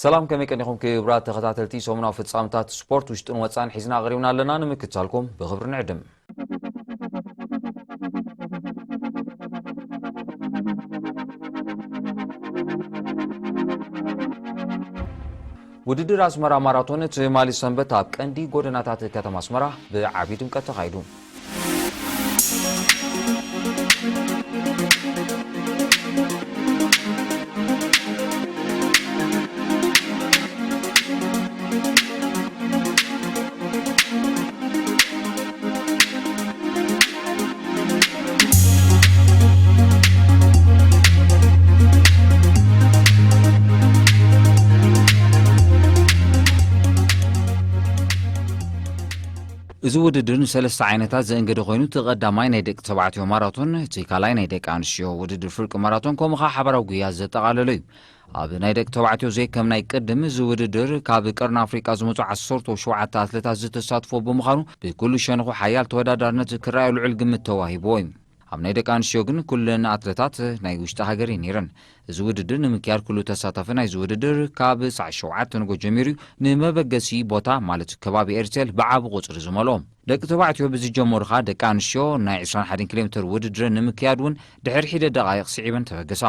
ሰላም፣ ከመይ ቀኒኹም ክቡራት ተኸታተልቲ ሰሙናዊ ፍጻመታት ስፖርት ውሽጥን ወጻን ሒዝና ቀሪብና ኣለና። ንምክትታልኩም ብኽብሪ ንዕድም። ውድድር ኣስመራ ማራቶን ትማሊ ሰንበት ኣብ ቀንዲ ጎደናታት ከተማ ኣስመራ ብዓቢ ድምቀት ተኻይዱ። እዚ ውድድር ንሰለስተ ዓይነታት ዘእንገደ ኮይኑ፣ እቲ ቀዳማይ ናይ ደቂ ተባዕትዮ ማራቶን፣ እቲ ካልኣይ ናይ ደቂ ኣንስትዮ ውድድር ፍርቂ ማራቶን፣ ከምኡ ኸዓ ሓባራዊ ጉያ ዘጠቓለለ እዩ። ኣብ ናይ ደቂ ተባዕትዮ ዘይከም ናይ ቅድም፣ እዚ ውድድር ካብ ቀርኒ ኣፍሪቃ ዝመጹ ዓሰርተ ሸውዓተ ኣትለታት ዝተሳትፎ ብምዃኑ፣ ብኩሉ ሸነኹ ሓያል ተወዳዳርነት ክረኣዮ ልዑል ግምት ተዋሂብዎ እዩ። ኣብ ናይ ደቂ ኣንስትዮ ግን ኩለን ኣትለታት ናይ ውሽጢ ሃገር እየን ነይረን። እዚ ውድድር ንምክያድ ኩሉ ተሳታፊ ናይዚ ውድድር ካብ ሰዓት ሸውዓተ ንጎ ጀሚሩ እዩ ንመበገሲ ቦታ ማለት ከባቢ ኤርቴል ብዓቢ ቁጽሪ ዝመልኦ። ደቂ ተባዕትዮ ብዝጀመሩ ኸኣ ደቂ ኣንስትዮ ናይ ዕስራን ሓደን ኪሎ ሜትር ውድድረን ንምክያድ እውን ድሕሪ ሒደት ደቓይቕ ስዒበን ተበገሳ።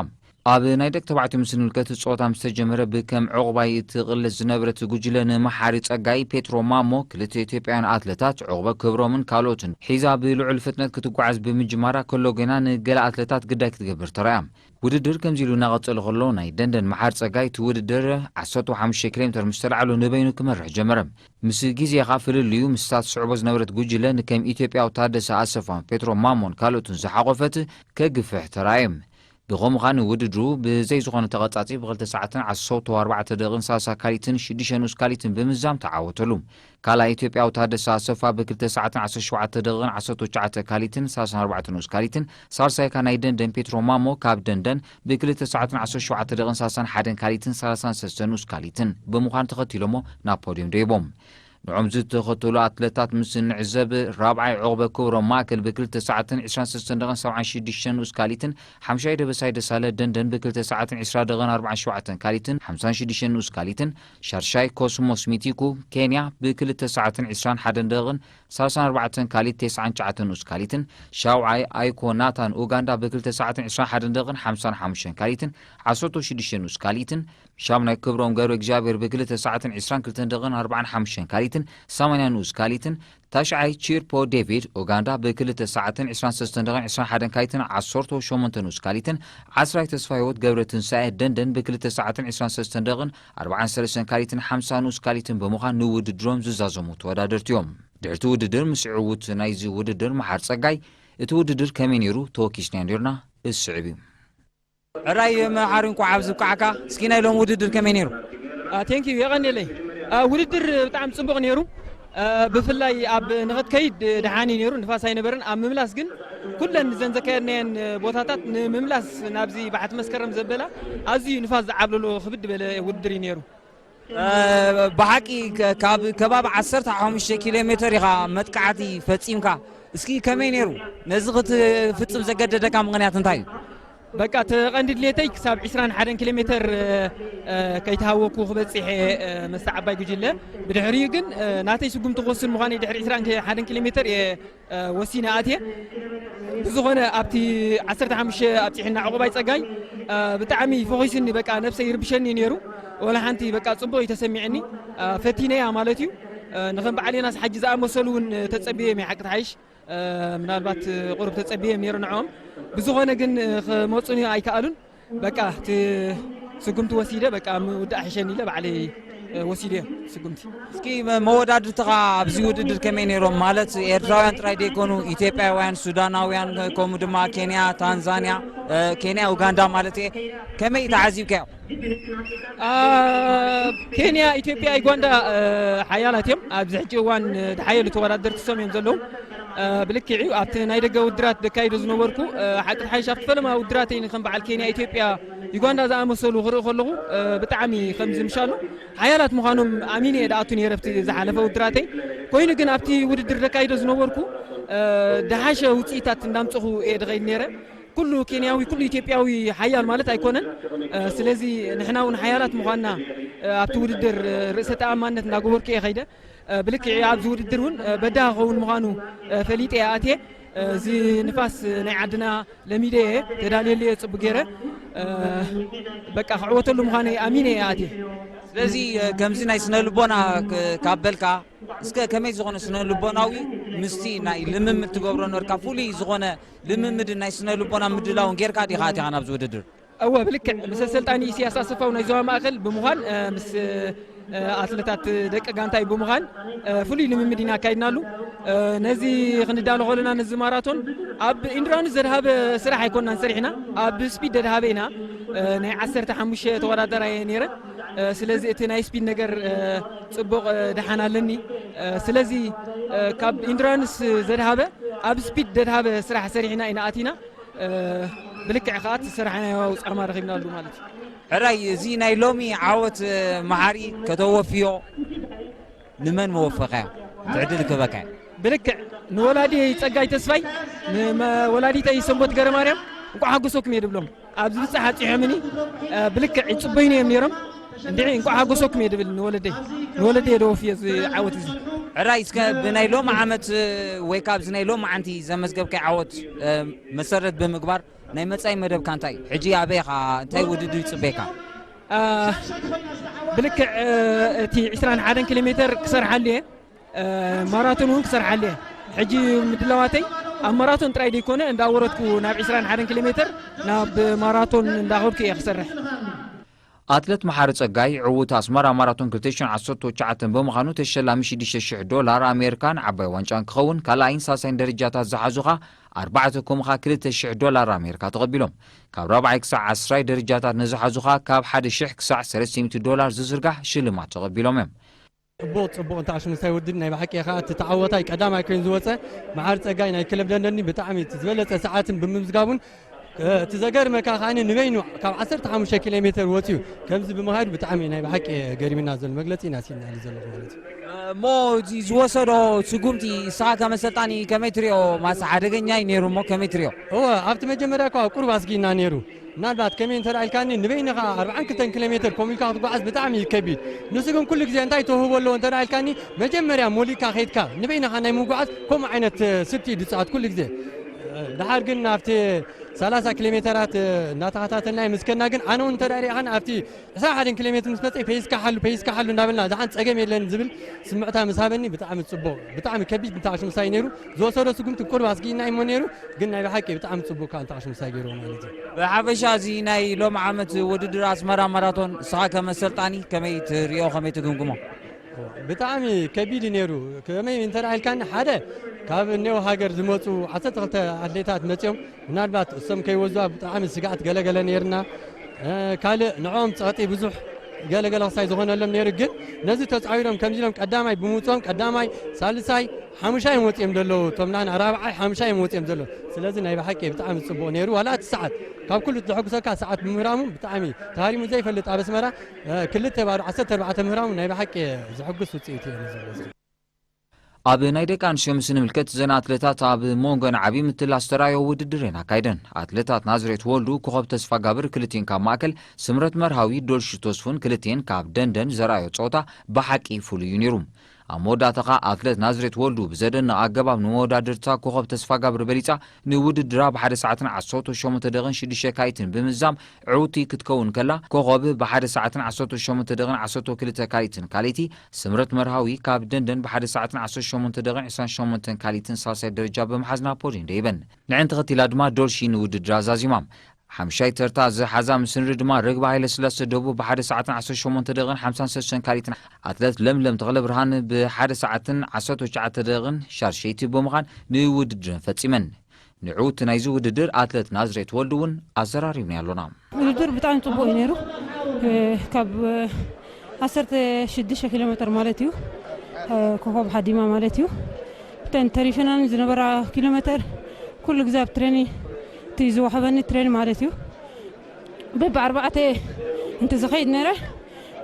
ኣብ ናይ ደቂ ተባዕትዮ ምስ ንምልከት ጾታ ምስ ተጀመረ ብከም ዕቑባይ እትቕለስ ዝነበረት ጉጅለ ንመሓሪ ጸጋይ ፔትሮ ማሞ ክልተ ኢትዮጵያውያን ኣትለታት ዕቑበ ክብሮምን ካልኦትን ሒዛ ብልዑል ፍጥነት ክትጓዓዝ ብምጅማራ ከሎ ገና ንገለ ኣትለታት ግዳይ ክትገብር ተራእያ። ውድድር ከምዚ ኢሉ እናቐጸለ ከሎ ናይ ደንደን መሓር ጸጋይ እቲ ውድድር ዓሰርተ ሓሙሽተ ኪሎ ሜትር ምስ ተላዕሎ ንበይኑ ክመርሕ ጀመረ። ምስ ግዜ ኸኣ ፍልልዩ ምስታ ትስዕቦ ዝነበረት ጉጅለ ንከም ኢትዮጵያዊ ታደሰ ኣሰፋን ፔትሮ ማሞን ካልኦትን ዝሓቖፈት ከግፍሕ ተራእየ። ብኸምኡ ኸኣ ንውድድሩ ብዘይ ዝኾነ ተቐጻጺ ብክልተ ሰዓትን ዓሰርተ ኣርባዕተ ደቂቕን ሰላሳ ካሊትን ሽዱሽተ ንኡስ ካሊትን ብምዝዛም ተዓወተሉ። ካልኣይ ኢትዮጵያዊ ታደሰ ኣሰፋ ብክልተ ሰዓትን ዓሰርተ ሸውዓተ ደቂቕን ዓሰርተ ትሽዓተ ካሊትን ሰላሳን ኣርባዕተ ንኡስ ካሊትን፣ ሳልሳይ ከኣ ናይ ደንደን ፔትሮ ማሞ ካብ ደንደን ብክልተ ሰዓትን ዓሰርተ ሸውዓተ ደቂቕን ሰላሳን ሓደን ካሊትን ሰላሳን ሰለስተን ንኡስ ካሊትን ብምዃን ተኸቲሎሞ ናብ ፖድዮም ደይቦም። ንዖም ዝተኸተሉ ኣትለታት ምስ ንዕዘብ፣ ራብዓይ ዑቕበ ክብሮም ማእከል ብክልተ ሰዓትን ዕስራን ሰለስተን ደቂቕን ሰብዓን ሽዱሽተን ንኡስ ካሊትን፣ ሓምሻይ ደበሳይ ደሳለ ደንደን ብክልተ ሰዓትን ዕስራ ደቂቕን ኣርባዓን ሸውዓተን ካሊትን ሓምሳን ሽዱሽተን ንኡስ ካሊትን፣ ሻድሻይ ኮስሞስ ሚቲኩ ኬንያ ብክልተ ሰዓትን ዕስራን ሓደን ደቂቕን ሰላሳን ኣርባዕተን ካሊት ተስዓን ትሽዓተን ንኡስ ካሊትን፣ ሻውዓይ ኣይኮ ናታን ኡጋንዳ ብክልተ ሰዓትን ዕስራን ሓደን ደቂቕን ሓምሳን ሓሙሽተን ካሊትን ዓሰርተ ሽዱሽተ ንኡስ ካሊትን፣ ሻምናይ ክብሮም ገብረ እግዚኣብሔር ብክልተ ሰዓትን ዕስራን ክልተን ደቂቕን ኣርባዓን ሓሙሽተን ካሊትን ሰማንያ ንኡስ ካሊትን፣ ታሽዓይ ቺርፖ ዴቪድ ኡጋንዳ ብክልተ ሰዓትን ዕስራን ሰለስተን ደቂቕን ዕስራን ሓደን ካሊትን ዓሰርተ ሸሞንተ ንኡስ ካሊትን፣ ዓስራይ ተስፋ ህይወት ገብረ ትንሳኤ ደንደን ብክልተ ሰዓትን ዕስራን ሰለስተን ደቂቕን ኣርባዓን ሰለስተን ካሊትን ሓምሳ ንኡስ ካሊትን ብምዃን ንውድድሮም ዝዛዘሙ ተወዳደርቲ እዮም። ድሕርቲ ውድድር ምስ ዕዉት ናይዚ ውድድር መሓር ጸጋይ፣ እቲ ውድድር ከመይ ነይሩ ተወኪስናዮ ነይርና፣ እዚ ስዕብ እዩ። ሕራይ መሓሪ፣ እንኳዕ ኣብዚ ብቃዕካ። እስኪ ናይ ሎም ውድድር ከመይ ነይሩ? ቴንክ ዩ፣ የቐንየለይ። አ፣ ውድድር ብጣዕሚ ጽቡቕ ነይሩ። አ፣ ብፍላይ ኣብ ንኽትከይድ ደሓን እዩ ነይሩ፣ ንፋስ ኣይነበረን። ኣብ ምምላስ ግን ኩለን ዘን ዘካየድናየን ቦታታት ንምምላስ ናብዚ ባሕቲ መስከረም ዘበላ ኣዝዩ ንፋስ ዝዓብለሎ ክብድ በለ ውድድር እዩ ነይሩ። እ፣ ብሓቂ ከ-፣ ካብ ከባቢ ዓሰርተ ሓሙሽተ ኪሎ ሜተር ኢኻ መጥቃዕቲ ፈጺምካ። እስኪ ከመይ ነይሩ? ነዚ ክትፍጽም ዘገደደካ ምኽንያት እንታይ እዩ? በቃ፣ እቲ ቀንዲ ድሌተይ ክሳብ ዕስራን ሓደን ኪሎ ሜተር፣ እ፣ እ፣ ከይተሃወኩ ክበጽሕ እየ፣ እ፣ መስተ ዓባይ ጉጅለ። ብድሕሪኡ ግን፣ እ፣ ናተይ ስጉምቲ ክወስን ምዃነይ ድሕሪ ዕስራን ሓደን ኪሎ ሜተር እየ እ፣ ወሲነ ኣትየ። ብዝኾነ ኣብቲ ዓሰርተ ሓሙሽተ ኣብጺሕና ዕቑባይ ጸጋይ፣ እ፣ ብጣዕሚ ፈኺስኒ፣ በቃ ነብሰይ ይርብሸኒ ነይሩ። ወላ ሓንቲ በቃ ጽቡቕ እዩ ተሰሚዕኒ። እ፣ ፈቲነያ ማለት እዩ። እ፣ ንኸም በዓል ዮናስ ሓጂ ዝኣመሰሉ እውን ተጸብዮም እየ ሓቂ ትሓይሽ። እ፣ ምናልባት ቁሩብ ተጸብዮም ነይሩ ንዕኦም። ብዝኾነ ግን፣ እ፣ ክመጹኒ ኣይከኣሉን። በቃ እቲ ስጉምቲ ወሲደ፣ በቃ ምውዳእ ሕሸኒ ኢለ ባዕለይ፣ እ፣ ወሲደ ስጉምቲ። እስኪ መ-፣ መወዳድርትኻ ኣብዚ ውድድር ከመይ ነይሮም? ማለት ኤርትራውያን ጥራይ ደይኮኑ፣ ኢትዮጵያውያን፣ ሱዳናውያን፣ ከምኡ ድማ ኬንያ፣ ታንዛንያ፣ እ፣ ኬንያ፣ ኡጋንዳ ማለት እየ። ከመይ ተዓዚብካዮ? አ፣ ኬንያ፣ ኢትዮጵያ፣ ዩጋንዳ፣ እ፣ ሓያላት እዮም። ኣብዚ ሕጂ እዋን፣ እ፣ ዝሓየሉ ተወዳደርቲ ሶም እዮም ዘለዉ። እ፣ ብልክዕ እዩ። ኣብቲ ናይ ደገ ውድድራት ዘካይዶ ዝነበርኩ፣ እ፣ ሓቂ ሓይሽ ኣብቲ ፈለማ ውድድራተይ ንከም በዓል ኬንያ፣ ኢትዮጵያ፣ ዩጋንዳ ዝኣመሰሉ ክርኢ ከለኹ፣ እ፣ ብጣዕሚ ከም ዝምሻሉ ሓያላት ምዃኖም ኣሚነ እየ ዝኣቱ ነይረ ኣብቲ ዝሓለፈ ውድድራተይ። ኮይኑ ግን ኣብቲ ውድድር ዘካይዶ ዝነበርኩ፣ እ፣ ዝሓሸ ውፅኢታት እንዳምፅኹ እየ ዝኸይድ ነይረ። ኩሉ ኬንያዊ፣ ኩሉ ኢትዮጵያዊ ሓያል ማለት ኣይኮነን። ስለዚ ንሕና እውን ሓያላት ምዃንና ኣብቲ ውድድር ርእሰ ተኣማንነት እንዳገበርኩ እየ ከይደ። ብልክዕ ኣብዚ ውድድር እውን በዳ ክኸውን ምዃኑ ፈሊጠ እየ ኣትየ። እዚ ንፋስ ናይ ዓድና ለሚደ እየ፣ ተዳልየሉ እየ ጽቡቅ ገይረ። በቃ ክዕወተሉ ምዃነይ ኣሚነ እየ ኣትየ። ስለዚ ከምዚ ናይ ስነ ልቦና ካብ በልካ፣ እስከ ከመይ ዝኾነ ስነ ልቦናዊ ምስቲ ናይ ልምምድ ትገብሮ ነበርካ ፍሉይ ዝኾነ ልምምድ ናይ ስነ ልቦና ምድላውን ጌርካ ዲኻ ኣቲኻ ናብዚ ውድድር? እወ፣ ብልክዕ ምስ ኣሰልጣኒ ኢሳያስ ኣሰፋው ናይ ዞባ ማእከል ብምዃን፣ ምስ ኣትለታት ደቂ ጋንታይ ብምዃን ፍሉይ ልምምድ ኢና ኣካይድናሉ። ነዚ ክንዳሎ ከለና፣ ነዚ ማራቶን ኣብ ኢንዱራንስ ዘድሃበ ስራሕ ኣይኮንናን ሰሪሕና፣ ኣብ ስፒድ ዘድሃበ ኢና። ናይ ዓሰርተ ሓሙሽተ ተወዳደራይ እየ ነይረ። ስለዚ እቲ ናይ ስፒድ ነገር ጽቡቕ ደሓን ኣለኒ። ስለዚ ካብ ኢንዱራንስ ዘድሃበ፣ ኣብ ስፒድ ዘድሃበ ስራሕ ሰሪሕና ኢና ኣቲና። ብልክዕ ከኣ እቲ ዝሰራሕናዮ ውፅኣማ ረኺብናሉ ማለት እዩ። ሕራይ፣ እዚ ናይ ሎሚ ዓወት መሓሪ ከተወፍዮ ንመን መወፈኸያ? እቲ ዕድል ክበካ። ብልክዕ ንወላዲ ጸጋይ ተስፋይ፣ ንወላዲተይ ሰንበት ገረ ማርያም እንቋዕ ሓጎሰኩም እየ ድብሎም። ኣብዚ ብጻሕ ኣጽሖምኒ፣ ብልክዕ ይጽበዩኒ እዮም ነይሮም። እንድዒ እንቋዕ ሓጎሰኩም እየ ድብል ንወለደይ፣ ንወለደይ እየ ደወፍዮ እዚ ዓወት እዚ። ሕራይ፣ እስከ ብናይ ሎሚ ዓመት ወይ ካብ እዚ ናይ ሎሚ ዓንቲ ዘመዝገብካይ ዓወት መሰረት ብምግባር ናይ መጻኢ መደብካ እንታይ? ሕጂ ኣበይ ኢኻ? እንታይ ውድድር ይጽበየካ? ብልክዕ እቲ ዕስራን ሓደን ኪሎ ሜተር ክሰርሓሉ እየ። ማራቶን እውን ክሰርሓሉ እየ። ሕጂ ምድላዋተይ ኣብ ማራቶን ጥራይ ደይኮነ፣ እንዳወረድኩ ናብ ዕስራን ሓደን ኪሎ ሜተር ናብ ማራቶን እንዳኸድኩ እየ ክሰርሕ። ኣትለት መሓሪ ጸጋይ ዕዉት ኣስመራ ማራቶን ክልተ ሽሕን ዓሰርተ ትሽዓተን ብምዃኑ ተሸላሚ ሽዱሽተ ሽሕ ዶላር ኣሜሪካን ዓባይ ዋንጫን ክኸውን፣ ካልኣይን ሳልሳይን ደረጃታት ዝሓዙኻ ኣርባዕተ ኮምኻ ክልተ ሽሕ ዶላር ኣሜሪካ ተቐቢሎም። ካብ ራብዓይ ክሳዕ ዓስራይ ደረጃታት ንዝሓዙኻ ካብ ሓደ ሽሕ ክሳዕ ሰለስተ ሚእቲ ዶላር ዝዝርጋሕ ሽልማት ተቐቢሎም እዮም። ጽቡቕ፣ ጽቡቕ እንተ ኣሽሙሳይ ውድድር ናይ ብሓቂ ኢኻ። እቲ ተዓወታይ ቀዳማይ ኮይኑ ዝወጸ መሓሪ ጸጋይ ናይ ክለብ ደንደኒ ብጣዕሚ እቲ ዝበለጸ ሰዓትን ብምምዝጋቡን፣ እ፣ እቲ ዘገርመካ ከኣ ንበይኑ ካብ ዓሰርተ ሓሙሽተ ኪሎ ሜተር ወጺኡ ከምዚ ብምኻዱ ብጣዕሚ ናይ ብሓቂ ገሪምና ዘሎ መግለጺ ኢና ሲና ዘለኹ ማለት እዩ። እሞ እቲ ዝወሰዶ ስጉምቲ ንስኻ ከም ኣሰልጣኒ ከመይ ትሪኦ? ማስ ሓደገኛ እዩ ነይሩ እሞ ከመይ ትሪኦ? እወ፣ ኣብቲ መጀመርያ እኳ ቁሩብ ኣስጊእና ነይሩ። ምናልባት ከመይ እንተ ደኣ ኢልካኒ፣ ንበይንኻ ኣርብዓን ክልተን ኪሎ ሜተር ኮሚልካ ክትጓዓዝ ብጣዕሚ እዩ ከቢድ። ንሱ ግን ኩሉ ግዜ እንታይ ተውህቦ ኣለዎ እንተ ደኣ ኢልካኒ፣ መጀመርያ ሞሊእካ ኸይድካ፣ ንበይንኻ ናይ ምጉዓዝ ከምኡ ዓይነት፣ እ፣ ስልቲ እዩ ዝጻወት ኩሉ ግዜ። እ፣ ደሓር ግን ኣብቲ ሰላሳ ኪሎ ሜተራት፣ እ፣ እናተኸታተልናዮ ምስ ከድና ግን፣ ኣነ እውን እንተ ደኣ ርኢኻኒ ኣብቲ ዕስራን ሓደን ኪሎ ሜትር ምስ መጸ፣ "ፔይስካ ሓሉ፣ ፔይስካ ሓሉ" እንዳበልና፣ "ደሓን ጸገም የለን" ዝብል ስምዕታ ምስ ሃበኒ፣ ብጣዕሚ ጽቡቕ፣ ብጣዕሚ ከቢድ እንተ ኣሽሙሳይ ነይሩ። ዝወሰዶ ስጉምቲ ቁሩብ ኣስጊእና እሞ ነይሩ፣ ግን ናይ ብሓቂ ብጣዕሚ ጽቡቕ ከኣ እንተ ኣሽሙሳይ ገይርዎ ማለት እዩ። ብሓፈሻ እዚ ናይ ሎም ዓመት ውድድር ኣስመራ ማራቶን ንስኻ ከም ኣሰልጣኒ ከመይ ትሪኦ፣ ከመይ ትግምግሞ? ብጣዕሚ ከቢድ እዩ ነይሩ። ከመይ እንተ ደኣ ኢልካኒ፣ ሓደ ካብ እኔው ሃገር ዝመጹ ዓሰርተ ክልተ ኣትሌታት መጺኦም፣ ምናልባት እሶም ከይወዙ ብጣዕሚ ስግኣት ገለገለ ነይርና። እ፣ ካልእ ንዕኦም ጸቕጢ ብዙሕ ገለገለ ክሳይ ዝኾነሎም ነይሩ፣ ግን ነዚ ተጻዊሮም ከምዚ ኢሎም ቀዳማይ ብምውጽኦም፣ ቀዳማይ፣ ሳልሳይ፣ ሓሙሻይ እዮም ወጺኦም ዘለዉ። እቶም ናና ራብዓይ፣ ሓሙሻይ እዮም ወጺኦም ዘለዉ። ስለዚ ናይ ብሓቂ ብጣዕሚ ጽቡቕ ነይሩ። ዋላ እቲ ሰዓት፣ ካብ ኩሉ ዘሐጉሰካ ሰዓት ብምህራሙ ብጣዕሚ ተሃሪሙ ዘይፈልጥ ኣብ ኣስመራ፣ እ፣ ክልተ ባዶ ዓሰርተ ኣርባዕተ ምህራሙ ናይ ብሓቂ ዘሐጉስ ውጽኢት እዩ ነዚ። ኣብ ናይ ደቂ ኣንስትዮ ምስ ንምልከት፣ እዘን ኣትለታት ኣብ መንጎን ዓቢ ምትላስ ተራእዮ ውድድር እየን ኣካይደን። ኣትለታት ናዝሬት ወልዱ፣ ኮኸብ ተስፋጋብር፣ ክልቲኤን ካብ ማእከል፣ ስምረት መርሃዊ፣ ዶልሺ ተስፉን ክልቲኤን ካብ ደንደን ዘርኣዮ ጸወታ ብሓቂ ፍሉይ እዩ ነይሩ። ኣብ መወዳእታ ኸኣ ኣትለት ናዝሬት ወልዱ ብዘደንቕ ኣገባብ ንመወዳድርታ ኮኸብ ተስፋጋብር በሊጻ፣ ንውድድራ ብሓደ ሰዓትን ዓሰርተ ሸሞንተ ደቂቕን ሽዱሽተ ካልኢትን ብምዝዛም ዕውቲ ክትከውን ከላ፣ ኮኸብ ብሓደ ሰዓትን ዓሰርተ ሸሞንተ ደቂቕን ዓሰርተ ክልተ ካልኢትን ካልኢቲ፣ ስምረት መርሃዊ ካብ ደንደን ብሓደ ሰዓትን ዓሰርተ ሸሞንተ ደቂቕን ዕስራን ሸሞንተን ካልኢትን ሳልሳይ ደረጃ ብምሓዝ ናብ ፖድዩም ደይበን። ንዕን ተኸቲላ ድማ ዶልሺ ንውድድራ ዛዚማ። ሓምሻይ ተርታ ዝሓዛ ምስንሪ ድማ ርግቢ ሃይለስላሴ ደቡብ ብሓደ ሰዓትን ዓሰርተ ሸሞንተ ደቂቕን ሓምሳን ሰለስተን ካልኢትን፣ ኣትለት ለምለም ተኽለብርሃን ብሓደ ሰዓትን ዓሰርተ ትሽዓተ ደቂቕን ሻድሸይቲ ብምዃን ንውድድረን ፈጺመን። ንዕውቲ ናይዚ ውድድር ኣትለት ናዝሬት ወልዱ እውን ኣዘራሪብናዮ ኣሎና። ውድድር ብጣዕሚ ጽቡቕ እዩ ነይሩ። እ፣ ካብ፣ እ፣ ዓሰርተ ሽዱሽተ ኪሎ ሜተር ማለት እዩ፣ እ፣ ኮኾብ ሓዲማ ማለት እዩ። እተን ተሪፈናኒ ዝነበራ ኪሎ ሜተር ኩሉ ግዜ ኣብ ትሬኒ፣ እቲ ዝወሃበኒ ትሬን ማለት እዩ። በብኣርባዕተ እንተ ዝኸይድ ነይረ፣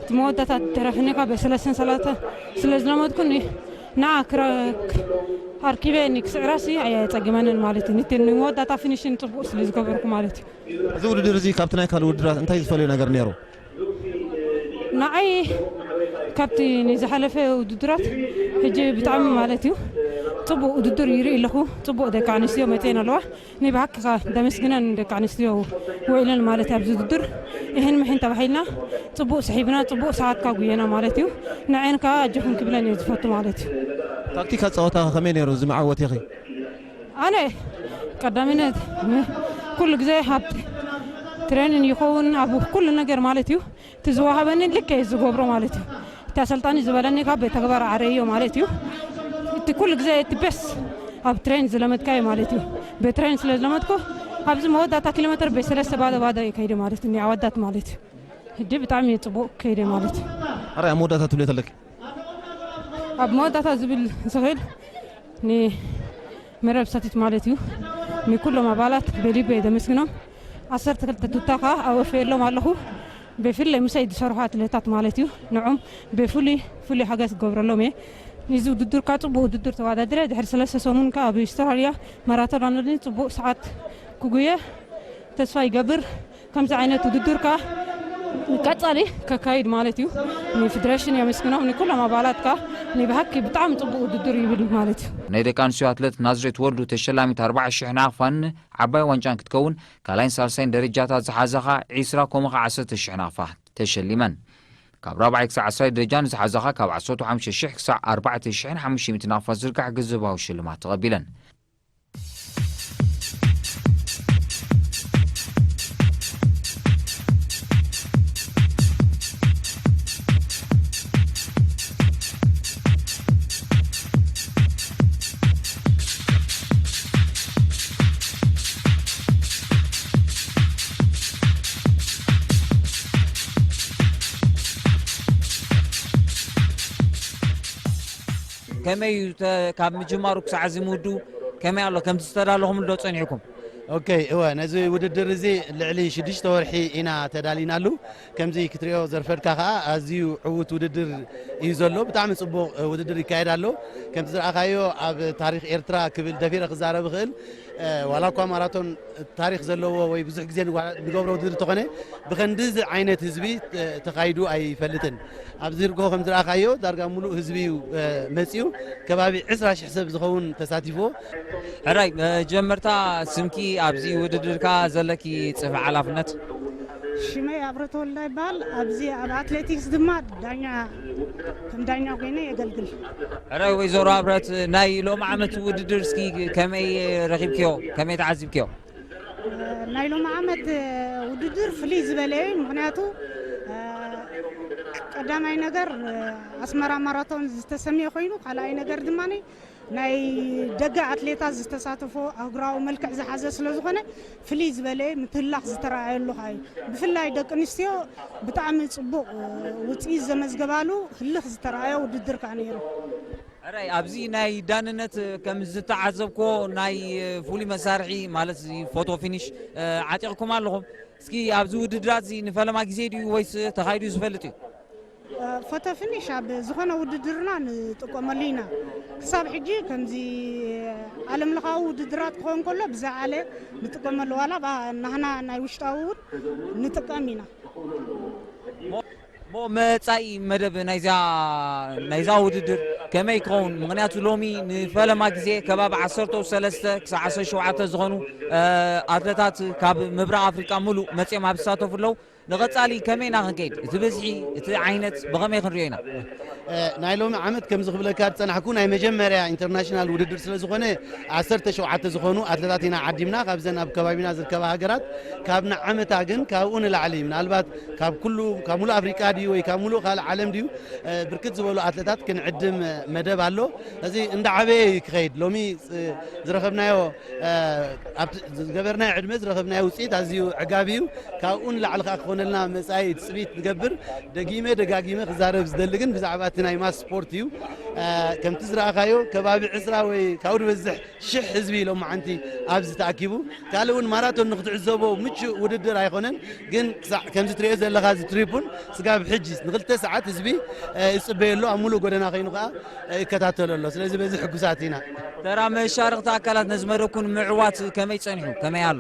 እቲ መወዳእታ ተረፍኒ ካብ ሰለስተን ሰላሳ ስለ ዝለመድኩኒ፣ ንዓ ክረ-፣ ኣርኪበ ንክስዕራሲ ኣየጸግመንን ማለት እዩ። ንቲ ንመወዳእታ ፊኒሽን ጽቡቕ ስለ ዝገበርኩ ማለት እዩ። እዚ ውድድር እዚ ካብቲ ናይ ካልእ ውድድራት እንታይ ዝፈልዮ ነገር ነይሩ? ንዓይ ካብቲ ንዝሓለፈ ውድድራት ሕጂ ብጣዕሚ ማለት እዩ ጽቡቕ ውድድር ይርኢ ኣለኹ። ጽቡቕ ደቂ ኣንስትዮ መፅየን ኣለዋ። ናይ ብሓቂ ከኣ ደመስግነን ደቂ ኣንስትዮ ውዒለን ማለት እዩ። ኣብዚ ውድድር ይሕን ምሕን ተባሂልና ጽቡቕ ስሒብና ጽቡቕ ሰዓት ከኣ ጉየና ማለት እዩ። ንዐን ከኣ ኣጆኹም ክብለን እየ ዝፈቱ ማለት እዩ። ታክቲክ ኣጻወታ ከመይ ነይሩ እዚ መዓወት ኢኺ? ኣነ ቀዳሚነት ም- ኩሉ ግዜ ኣብ ትሬኒን ይኸውን ኣብ ኩሉ ነገር ማለት እዩ እቲ ዝወሃበኒ ልክዕ እየ ዝገብሮ ማለት እዩ። እቲ ኣሰልጣኒ ዝበለኒ ካብ ተግባር ኣረዮ ማለት እዩ። እቲ ኩሉ ግዜ እቲ ቤስ ኣብ ትሬን ዝለመድካዮ ማለት እዩ። ብትሬን ስለ ዝለመድኩ ኣብዚ መወዳእታ ኪሎ ሜትር ብሰለስተ ባዶ ባዶ እየ ከይደ ማለት እዩ። ኣወዳት ማለት እዩ። ሕጂ ብጣዕሚ እየ ጽቡቕ ከይደ ማለት እዩ። ኣረ ኣብ መወዳእታ ትብልዮ ተለኪ? ኣብ መወዳእታ ዝብል ዝኽእል ንመረብ ሰቲት ማለት እዩ። ንኩሎም ኣባላት በልበ እየ ዘመስግኖም። ዓሰርተ ክልተ ቱታ ከዓ ኣወፈየሎም ኣለኹ። ብፍላይ ምሳይ ዝሰርሑ ኣትሌታት ማለት እዩ። ንዖም ብፍሉይ ፍሉይ ሓገዝ ክገብረሎም እየ። ንዚ ውድድር ከዓ ጽቡቕ ውድድር ተወዳድረ። ድሕሪ ሰለስተ ሰሙን ከዓ ኣብ ኣውስትራልያ ማራቶን ኣለኒ። ጽቡቕ ሰዓት ክጉየ ተስፋ ይገብር። ከምዚ ዓይነት ውድድር ከዓ ቀጻሊ ከካይድ ማለት እዩ። ንፌደሬሽን የመስግኖም፣ ንኩሎም ኣባላት ከዓ ናይ ብሓቂ ብጣዕሚ ጽቡቕ ውድድር ይብል ማለት እዩ። ናይ ደቂ ኣንስትዮ ኣትሌት ናዝሬት ወልዱ ተሸላሚት ኣርባዓ ሽሕ ናቕፋን ዓባይ ዋንጫን ክትከውን፣ ካልኣይን ሳልሳይን ደረጃታት ዝሓዛ ኸኣ ዒስራ ከምኡ ኸኣ ዓሰርተ ሽሕ ናቕፋ ተሸሊመን። ካብ ራብዓይ ክሳዕ ዓስራይ ደረጃ ንዝሓዛ ኸኣ ካብ ዓሰርተ ሓሙሽተ ሽሕ ክሳዕ ኣርባዕተ ሽሕን ሓሙሽተ ሚእቲ ናቕፋ ዝርጋሕ ገንዘባዊ ሽልማት ተቐቢለን። ከመይ እዩ ተ- ካብ ምጅማሩ ክሳዕ እዚ ምውድኡ ከመይ ኣሎ? ከምቲ ዝተዳለኹምሉ ዶ ጸኒሕኩም? ኦኬ፣ እወ፣ ነዚ ውድድር እዚ ልዕሊ ሽዱሽተ ወርሒ ኢና ተዳሊናሉ። ከምዚ ክትሪኦ ዘርፈድካ ከኣ ኣዝዩ ዕዉት ውድድር እዩ ዘሎ። ብጣዕሚ ጽቡቕ ውድድር ይካየድ ኣሎ። ከምቲ ዝረኣኻዮ ኣብ ታሪኽ ኤርትራ ክብል ደፊረ ክዛረብ እኽእል። ዋላ እኳ ማራቶን ታሪኽ ዘለዎ ወይ ብዙሕ ግዜ ንጓ- ንገብሮ ውድድር እንተኾነ ብኸንድዚ ዓይነት ህዝቢ ተኻይዱ ኣይፈልጥን። ኣብዚ ርግሆ ከም ዝረኣኻዮ ዳርጋ ሙሉእ ህዝቢ እዩ መፂኡ። ከባቢ ዕስራ ሽሕ ሰብ ዝኸውን ተሳቲፍዎ። ሕራይ መጀመርታ ስምኪ ኣብዚ ውድድርካ ዘለኪ ፅፍዒ ሓላፍነት? ሽመይ ኣብረተ ወልዳ ይበሃል። ኣብዚ ኣብ ኣትሌቲክስ ድማ ዳኛ ከም ዳኛ ኮይነ የገልግል። ሕራይ ወይዘሮ ኣብረት ናይ ሎም ዓመት ውድድር እስኪ ከመይ ረኺብክዮ ከመይ ተዓዚብክዮ? ናይ ሎም ዓመት ውድድር ፍልይ ዝበለ እዩ። ምክንያቱ ቀዳማይ ነገር ኣስመራ ማራቶን ዝተሰምየ ኮይኑ፣ ካልኣይ ነገር ድማ ናይ ደገ ኣትሌታት ዝተሳተፎ ኣህጉራዊ መልክዕ ዝሓዘ ስለ ዝኾነ ፍልይ ዝበለ ምትህላኽ ዝተረኣየሉ ከኣ እዩ። ብፍላይ ደቂ ኣንስትዮ ብጣዕሚ ፅቡቕ ውፅኢት ዘመዝገባሉ ህልኽ ዝተረኣየ ውድድር ከኣ ነይሩ። ሕራይ ኣብዚ ናይ ዳንነት ከም ዝተዓዘብኮ ናይ ፍሉይ መሳርሒ ማለት ፎቶ ፊኒሽ ዓጢቕኩም ኣለኹም። እስኪ ኣብዚ ውድድራት እዚ ንፈለማ ግዜ ድዩ ወይስ ተኻይዱ ዝፈልጥ እዩ? ፎቶ ፊኒሽ ኣብ ዝኾነ ውድድርና ንጥቀመሉ ኢና። ክሳብ ሕጂ ከምዚ ዓለም ለኻዊ ውድድራት ክኸውን ከሎ ብዝዓለ ንጥቀመሉ፣ ዋላ ናህና ናይ ውሽጣዊ እውን ንጥቀም ኢና። እሞ መጻኢ መደብ ናይዛ ናይዛ ውድድር ከመይ ይኸውን? ምክንያቱ ሎሚ ንፈለማ ግዜ ከባቢ ዓሰርተ ሰለስተ ክሳብ ዓሰርተ ሸውዓተ ዝኾኑ ኣትለታት ካብ ምብራቕ ኣፍሪቃ ሙሉእ መጺኦም ኣብ ዝሳተፉ ኣለዉ። ንቐጻሊ ከመይ ኢና ክንከይድ? እቲ ብዝሒ፣ እቲ ዓይነት ብኸመይ ክንሪኦ ኢና? ናይ ሎሚ ዓመት ከም ዝኽብለካ ዝጸናሕኩ ናይ መጀመርያ ኢንተርናሽናል ውድድር ስለ ዝኾነ ዓሰርተ ሸውዓተ ዝኾኑ ኣትለታት ኢና ዓዲምና። ካብዘን ኣብ ከባቢና ዝርከባ ሃገራት ካብ ንዓመታ ግን ካብኡ ንላዕሊ ምናልባት ካብ ኩሉ ካብ ሙሉእ ኣፍሪቃ ድዩ ወይ ካብ ሙሉእ ካልእ ዓለም ድዩ ብርክት ዝበሉ ኣትለታት ክንዕድም መደብ ኣሎ። እዚ እንዳዓበየ እዩ ክኸይድ። ሎሚ ዝረኸብናዮ ኣብቲ ዝገበርናዮ ዕድመ ዝረኸብናዮ ውፅኢት ኣዝዩ ዕጋቢ እዩ። ካብኡ ንላዕሊ ከዓ ሆነልና መጻኢ ትጽቢት ንገብር። ደጊመ ደጋጊመ ክዛረብ ዝደሊ ግን ብዛዕባ እቲ ናይ ማስ ስፖርት እዩ። ከምቲ ዝረኣኻዮ ከባቢ ዕስራ ወይ ካብኡ ዝበዝሕ ሽሕ ህዝቢ ሎማዓንቲ ኣብዚ ተኣኪቡ። ካልእ እውን ማራቶን ንክትዕዘቦ ምቹእ ውድድር ኣይኮነን፣ ግን ክሳዕ ከምዚ ትሪኦ ዘለኻ እዚ ትሪፑን ስጋብ ሕጂ ንክልተ ሰዓት ህዝቢ ይጽበየሉ ኣብ ሙሉእ ጎደና ኮይኑ ከዓ ይከታተሎ ኣሎ። ስለዚ በዚ ሕጉሳት ኢና። ተራ መሻርኽቲ ኣካላት ነዚ መደብኩም ንምዕዋት ከመይ ጸኒሑ? ከመይ ኣሎ?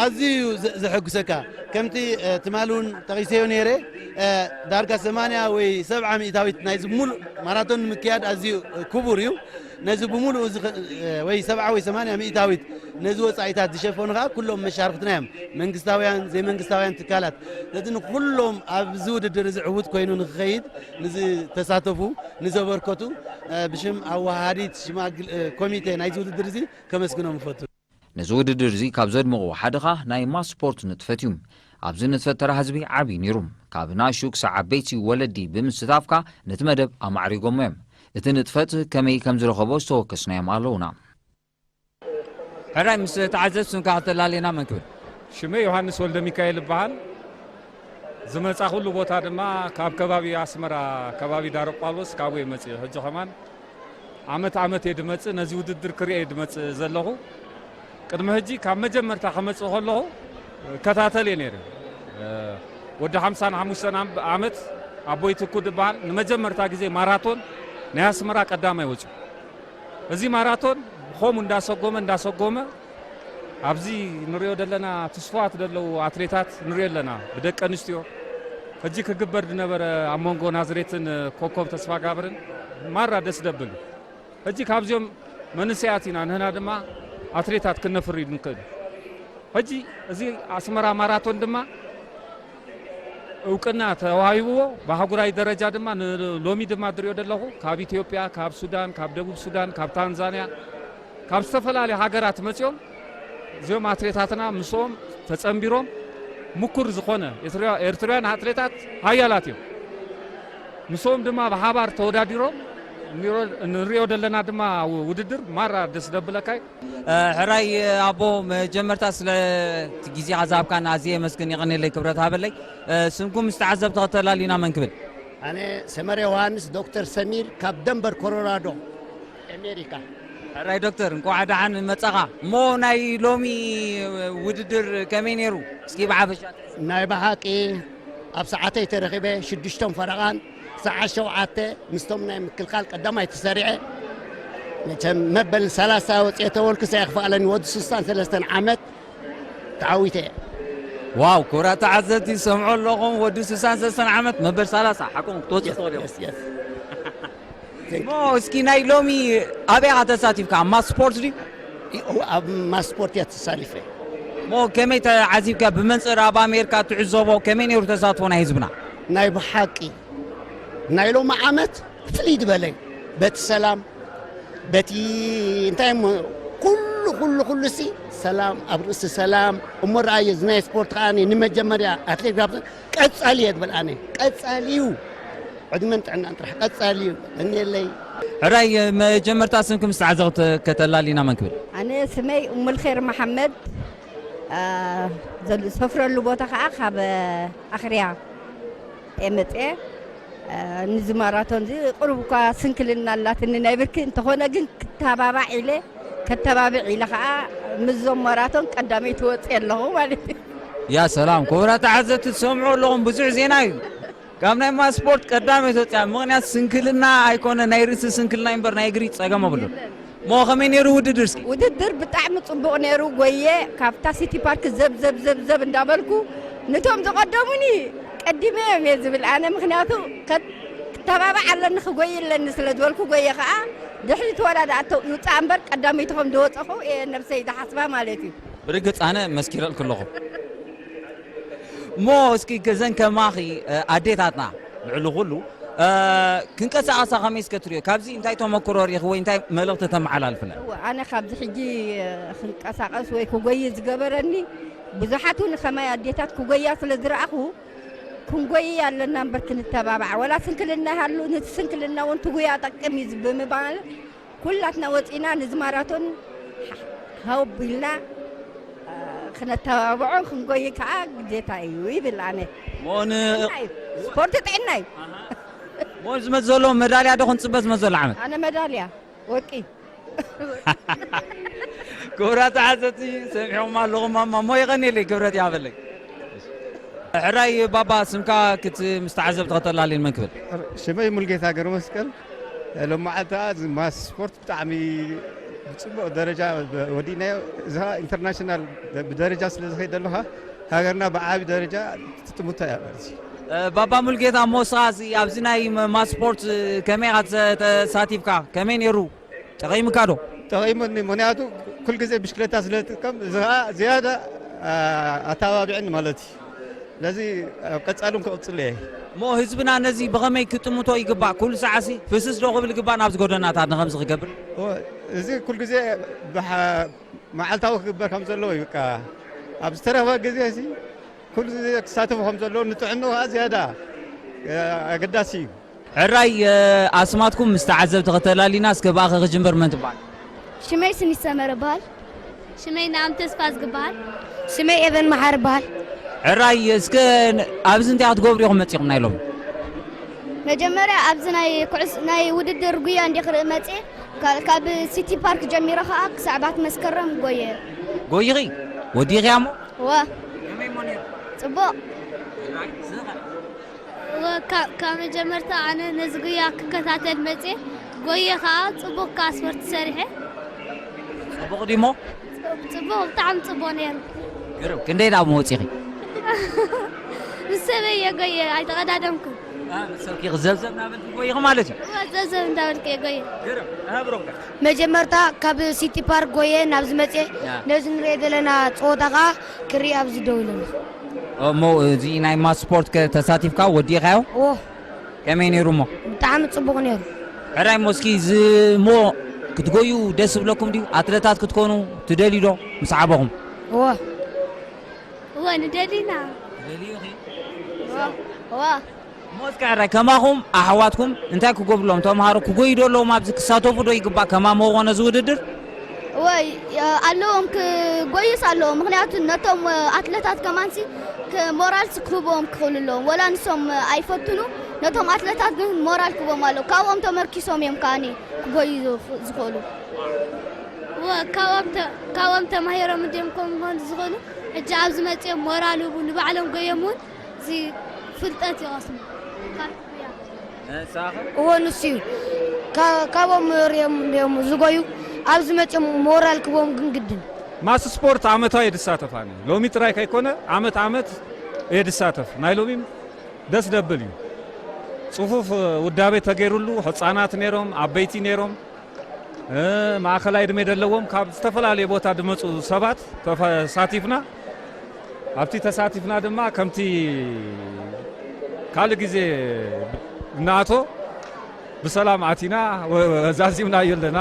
ኣዝዩ እዩ ዘ- ዘሐጉሰካ። ከምቲ ትማሊ እውን ጠቒሰዮ ነይረ፣ ዳርጋ ሰማንያ ወይ ሰብዓ ሚእታዊት ናይዚ ሙሉእ ማራቶን ንምክያድ ኣዝዩ ክቡር እዩ። ነዚ ብምሉኡ ዝኸ- ወይ ሰብዓ ወይ ሰማንያ ሚእታዊት ነዚ ወጻኢታት ዝሸፈኑ ከዓ ኩሎም መሻርኽትና እዮም፣ መንግስታውያን ዘይመንግስታውያን ትካላት። ነዚ ንኩሎም ኣብዚ ውድድር እዚ ዕዉት ኮይኑ ንክኸይድ ንዝተሳተፉ ንዘበርከቱ ብሽም ኣወሃሃዲት ሽማግል ኮሚቴ ናይዚ ውድድር እዚ ከመስግኖም እፈቱ። ነዚ ውድድር እዚ ካብ ዘድምቑ ሓደ ኸኣ ናይ ማስ ስፖርት ንጥፈት እዩ። ኣብዚ ንጥፈት ተራ ህዝቢ ዓብዪ ነይሩ። ካብ ናሹ ክሳብ ዓበይቲ ወለዲ ብምስታፍ ከኣ ነቲ መደብ ኣማዕሪጎሞ እዮም። እቲ ንጥፈት ከመይ ከም ዝረኸቦ ዝተወከስናዮም ኣለዉና። ሕራይ ምስ ተዓዘብቲ ስምካ ከተላልየና መን ክብል? ሽመይ ዮሃንስ ወልደሚካኤል እበሃል። ዝመጻኹሉ ቦታ ድማ ካብ ከባቢ ኣስመራ፣ ከባቢ ዳረቋሎስ ካብኡ እየ መጺእ። ሕጂ ከማን ዓመት ዓመት እየ ድመጽእ፣ ነዚ ውድድር ክርእየ እየ ድመጽእ ዘለኹ። ቅድሚ ሕጂ ካብ መጀመርታ ክመጽእ ከለኹ እከታተል እየ ነይረ። ወዲ ሓምሳን ሓሙሽተን ዓም- ዓመት ኣቦይ ትኩ ዝበሃል ንመጀመርታ ግዜ ማራቶን ናይ ኣስመራ ቀዳማይ ወጺኡ። እዚ ማራቶን ብኸምኡ እንዳሰጎመ እንዳሰጎመ ኣብዚ ንሪኦ ዘለና ትስፉዋት ዘለዉ ኣትሌታት ንሪኦ ኣለና። ብደቂ ኣንስትዮ ሕጂ ክግበር ዝነበረ ኣብ መንጎ ናዝሬትን ኮኮብ ተስፋጋብርን ማራ ደስ ደብል። ሕጂ ካብዚኦም መንእሰያት ኢና ንህና ድማ ኣትሌታት ክነፍሪ ንክእል። ሕጂ እዚ ኣስመራ ማራቶን ድማ እውቅና ተዋሂብዎ ብኣህጉራዊ ደረጃ ድማ ሎሚ ድማ ድሪኦ ዘለኹ ካብ ኢትዮጵያ፣ ካብ ሱዳን፣ ካብ ደቡብ ሱዳን፣ ካብ ታንዛንያ፣ ካብ ዝተፈላለዩ ሃገራት መፂኦም እዚኦም ኣትሌታትና ምስኦም ተፀንቢሮም ምኩር ዝኾነ ኤርትራውያን ኣትሌታት ሃያላት እዮም። ምስኦም ድማ ብሓባር ተወዳዲሮም ንሪኦ ዘለና ድማ ውድድር ማራ ደስ ደብለካ እዩ። ሕራይ ኣቦ፣ መጀመርታ ስለ እቲ ግዜኻ ዝሃብካና ኣዝየ የመስግን፣ የቐንየለይ፣ ክብረት ሃበለይ። ስምኩም ምስ ተዓዘብቲ ከተላልዩና መን ክብል? ኣነ ሰመረ ዮሃንስ፣ ዶክተር ሰሚር ካብ ደንቨር ኮሎራዶ ኣሜሪካ። ሕራይ ዶክተር፣ እንቋዕ ደሓን መጻኻ። እሞ ናይ ሎሚ ውድድር ከመይ ነይሩ? እስኪ ብሓፈሻ። ናይ ብሓቂ ኣብ ሰዓተይ ተረኺበ ሽዱሽተን ፈረቓን ሰዓት ሸውዓተ ምስቶም ናይ ምክልኻል ቀዳማይ ተሰሪዐ። መቸም መበል ሰላሳ ወፅየ ተበልኩ ሰ ክፍኣለኒ ወዲ ስሳን ሰለስተን ዓመት ተዓዊተ እየ። ዋው ክቡራት ተዓዘብቲ ሰምዑ ኣለኹም ወዲ ስሳን ሰለስተን ዓመት መበል ሰላሳ ሓቆም ክትወፅእ ትኽእል እዮም። እሞ እስኪ ናይ ሎሚ ኣበይ ኢኻ ተሳቲፍካ ኣብ ማስ ስፖርት ድዩ? ኣብ ማስ ስፖርት እየ ተሳቲፈ። እሞ ከመይ ተዓዚብካ ብመንፅር ኣብ ኣሜሪካ ትዕዘቦ ከመይ ነይሩ ተሳትፎ ናይ ህዝብና? ናይ ብሓቂ ናይ ሎሚ ዓመት ፍልይ ዝበለ በቲ ሰላም በቲ እንታይ እሞ ኩሉ ኩሉ ኩሉ ሲ ሰላም ኣብ ርእሲ ሰላም እሞ ረኣየ እዚ ናይ ስፖርት ከኣ ንመጀመርያ ኣትሌት ጋብዘ ቀጻሊ እየ ትብል ኣነ ቀጻሊ እዩ ዕድመን ጥዕናን ጥራሕ ቀጻሊ እዩ እኔለይ ሕራይ መጀመርታ ስምኪ ምስ ተዓዘብቲ ከተላሊና መን ክብል ኣነ ስመይ እሙልኼር መሓመድ ዝሰፍረሉ ቦታ ከዓ ካብ ኣኽርያ እየ መፅየ ንዚ ማራቶን እዚ ቅሩብ እኳ ስንክልና ኣላትኒ ናይ ብርኪ እንተኾነ ግን ክተባባዕ ኢለ ከተባብዕ ኢለ ከዓ ምስዞም ማራቶን ቀዳመይቲ ወፅየ ኣለኹ ማለት እዩ። ያ ሰላም ክቡራት ተዓዘብቲ ትሰምዑ ኣለኹም ብዙሕ ዜና እዩ ካብ ናይ ማስፖርት ቀዳመይቲ ወፅያ ምኽንያት ስንክልና ኣይኮነ ናይ ርእሲ ስንክልና እምበር ናይ እግሪ ፀገም ኣብሉን እሞ ከመይ ነይሩ ውድድር እስኪ? ውድድር ብጣዕሚ ፅቡቕ ነይሩ። ጎየ ካብታ ሲቲ ፓርክ ዘብ ዘብ ዘብ ዘብ እንዳበልኩ ንቶም ዝቐደሙኒ ቀዲመዮም እየ ዝብል ኣነ፣ ምኽንያቱ ክተባባዕ ኣለኒ ክጎይ ኣለኒ ስለ ዝበልኩ ጎየ ከዓ ድሕሪ ተወዳዳእቶ ይውፃእ እምበር ቀዳመይቲ ከም ዝወፀኹ እየ ነብሰይ ዝሓስባ ማለት እዩ። ብርግፅ ኣነ መስኪረልኪ ኣለኹ። እሞ እስኪ ከዘን ከማኺ ኣዴታትና ልዕሊ ኩሉ ክንቀሳቐሳ ከመይ እስከ ትሪኦ? ካብዚ እንታይ ተመክሮ ሪኢኺ ወይ እንታይ መልእኽቲ ተመሓላልፍለን? እወ፣ ኣነ ካብዚ ሕጂ ክንቀሳቐስ ወይ ክጎይ ዝገበረኒ ብዙሓት እውን ከማይ ኣዴታት ክጎያ ስለ ዝረኣኹ ክንጎይ ኣለና እምበር ክንተባባዕ፣ ወላ ስንክልና ይሃሉ፣ ነቲ ስንክልና እውን ትጉያ ጠቅም እዩ ብምባል ኩላትና ወፂና ነዚ ማራቶን ሃው ቢልና ክነተባብዖ ክንጎይ ከዓ ግዴታ እዩ ይብል ኣነ። እሞ ን- ጥዕና እዩ። ስፖርት ጥዕና እዩ። እሞ ዝመፅ ዘሎ መዳልያ ዶ ክንፅበ ዝመፅ ዘሎ ዓመት? ኣነ መዳልያ ወርቂ። ክቡራት ተዓዘብቲ ሰሚዕኹም ኣለኹም ማማ እሞ የቐንየለይ ክብረት ይሃበለይ። ሕራይ ባባ ስምካ ክት ምስ ተዓዘብቲ ከተላልየን መን ክብል? ሽመይ ሙልጌታ ገረመስቀል። ሎማዓልታ ማስ ስፖርት ብጣዕሚ ብፅቡቅ ደረጃ ወዲእናዮ። እዚ ከዓ ኢንተርናሽናል ብደረጃ ስለ ዝኸይድ ዘለካ ሃገርና ብዓቢ ደረጃ ትጥምቶ እያ ማለት እዩ። ባባ ሙልጌታ እሞ ንስኻ ኣብዚ ናይ ማስ ስፖርት ከመይ ኢኻ ተሳቲፍካ? ከመይ ነይሩ? ጠቒምካ ዶ? ጠቒሙኒ፣ ምኽንያቱ ኩሉ ግዜ ብሽክለታ ስለ ዝጥቀም እዚ ከዓ ዝያዳ ኣተባቢዕኒ ማለት እዩ። ስለዚ ኣብ ቀፃሊ እውን ክቕፅል እየ። እሞ ህዝብና ነዚ ብኸመይ ክጥምቶ ይግባእ? ኩሉ ሰዓሲ ፍስስ ዶ ክብል ይግባእ ናብዚ ጎደናታት ንኸምዚ ክገብር? እዚ ኩሉ ግዜ መዓልታዊ ክግበር ከም ዘለዎ እዩ። በቃ ኣብ ዝተረፈ ግዜ እዚ ኩሉ ግዜ ክሳተፉ ከም ዘለዎ ንጥዕንኡ ከዓ ዝያዳ ኣገዳሲ እዩ። ሕራይ ኣስማትኩም ምስ ተዓዘብቲ ከተላሊና እስከ ብኣኸ ክጅምበር መን ትበሃል? ሽመይ ስኒት ሰመረ እበሃል። ሽመይ ንኣም ተስፋ ዝግበሃል። ሽመይ ኤቨን መሓሪ እበሃል። ሕራይ እስከ ኣብዚ እንታይ ክትገብሩ ኢኹም መፂኹም ናይ ሎሚ? መጀመርያ ኣብዚ ናይ ኩዕስ ናይ ውድድር ጉያ እንዲ ክርኢ መፅየ። ካብ ሲቲ ፓርክ ጀሚረ ከዓ ክሳዕባት መስከረም ጎየ። ጎይኺ? ወዲኺ እሞ? ዋ ጽቡቕ። ካብ መጀመርታ ኣነ ነዚ ጉያ ክከታተል መፅየ። ጎየ ከዓ ፅቡቕ ከዓ ስፖርት ሰሪሐ። ፅቡቕ ድሞ? ፅቡቕ፣ ብጣዕሚ ፅቡቕ ነይሩ። ግርም፣ ክንደይ ዳሞ ወፂኺ? ምስ ሰበየ ጎየ፣ ኣይተቐዳደምኩን። ሰብኪ ዘብዘብ ናበልኪ ጎይኺ ማለት እዩ። እወ፣ ዘብዘብ እንዳበልኩ እየ ጎየ። ግርም፣ እህ ብሮክ። መጀመርታ ካብ ሲቲ ፓርክ ጎየ ናብዚ መፅየ። ነዚ ንሪኦ ዘለና ፀወታ ከዓ ክርኢ ኣብዚ ደው ኢለና። እሞ እዚ ናይ ማስ ስፖርት ከ ተሳቲፍካ ወዲእኻዮ? እዎ። ከመይ ነይሩ እሞ? ብጣዕሚ ፅቡቕ ነይሩ። ሕራይ እሞ እስኪ እዚ እሞ ክትጎዩ ደስ ዝብለኩም ድዩ? ኣትለታት ክትኮኑ ትደልዩ ዶ ምስ ዓበኹም? እዎ። እወ ንደሊ ኢና። ትደልዩ ኢኺ? እወ። እሞ እስኪ ሕራይ ከማኹም ኣሕዋትኩም እንታይ ክገብርሎም ተምሃሮ ክጎዩ ዶ ኣለዎም ኣብዚ ክሳተፉ ዶ ይግባእ ከማምዎ ነዚ ውድድር? እወ ኣለዎም ክጎዩስ ኣለዎም ምክንያቱ ነቶም ኣትለታት ከማንሲ ሞራልስ ክህብዎም ክኽእሉ ኣለዎም ወላ ንሶም ኣይፈትኑ ነቶም ኣትለታት ግን ሞራል ክህቦም ኣለዎ ካብኦም ተመርኪሶም እዮም ከዓኒ ክጎዩ ዝኽእሉ። እወ ካብኦም ተማሂሮም እንድዮም ከምኡ ክኾኑ ዝኽእሉ ሕጂ ኣብዚ መፂኦም ሞራል ህቡ ንባዕሎም ጎዮም እውን እዚ ፍልጠት ይቐስሙ። እወ ንሱ እዩ። ካብኦም ሪኦም እንድዮም ዝጎዩ ኣብዚ መፂኦም ሞራል ክቦም ግን ግድን። ማስ ስፖርት ዓመታዊ የድሳተፍ ኣነ ሎሚ ጥራይ ከይኮነ ዓመት ዓመት የድሳተፍ ናይ ሎሚም ደስ ደብል እዩ። ፅፉፍ ውዳቤ ተገይሩሉ ህፃናት ነይሮም ዓበይቲ ነይሮም ማእኸላይ ዕድመ ዘለዎም ካብ ዝተፈላለየ ቦታ ዝመፁ ሰባት ተሳቲፍና ኣብቲ ተሳቲፍና ድማ ከምቲ ካልእ ግዜ እናኣቶ ብሰላም ኣቲና ዛዚምናዮ ኣለና።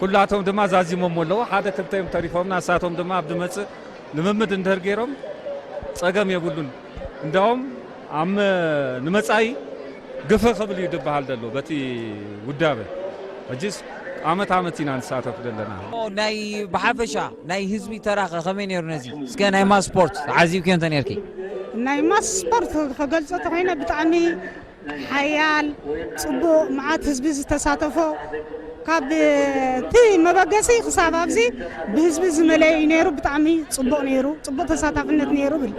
ኩላቶም ድማ ዛዚሞሞ ኣለዉ። ሓደ ክልተ እዮም ተሪፎምና። እሳቶም ድማ ኣብ ዝመፅእ ልምምድ እንድህር ገይሮም ፀገም የብሉን። እንዳውም ኣብ ንመፃኢ ግፍሕ ክብል እዩ ዝበሃል ዘሎ በቲ ውዳበ። ሕጂስ ዓመት ዓመት ኢና ንሳተፍ ዘለና። ናይ ብሓፈሻ ናይ ህዝቢ ተራኸ ከመይ ነይሩ ነዚ? እስከ ናይ ማስ ስፖርት ተዓዚብክዮ እንተ ነርኪ? ናይ ማስ ስፖርት ከገልፆ ተኮይነ ብጣዕሚ ሓያል ፅቡቕ መዓት ህዝቢ ዝተሳተፎ ካብ እቲ መበገሲ ክሳብ ኣብዚ ብህዝቢ ዝመለየ እዩ ነይሩ። ብጣዕሚ ፅቡቕ ነይሩ። ፅቡቕ ተሳታፍነት ነይሩ ብል።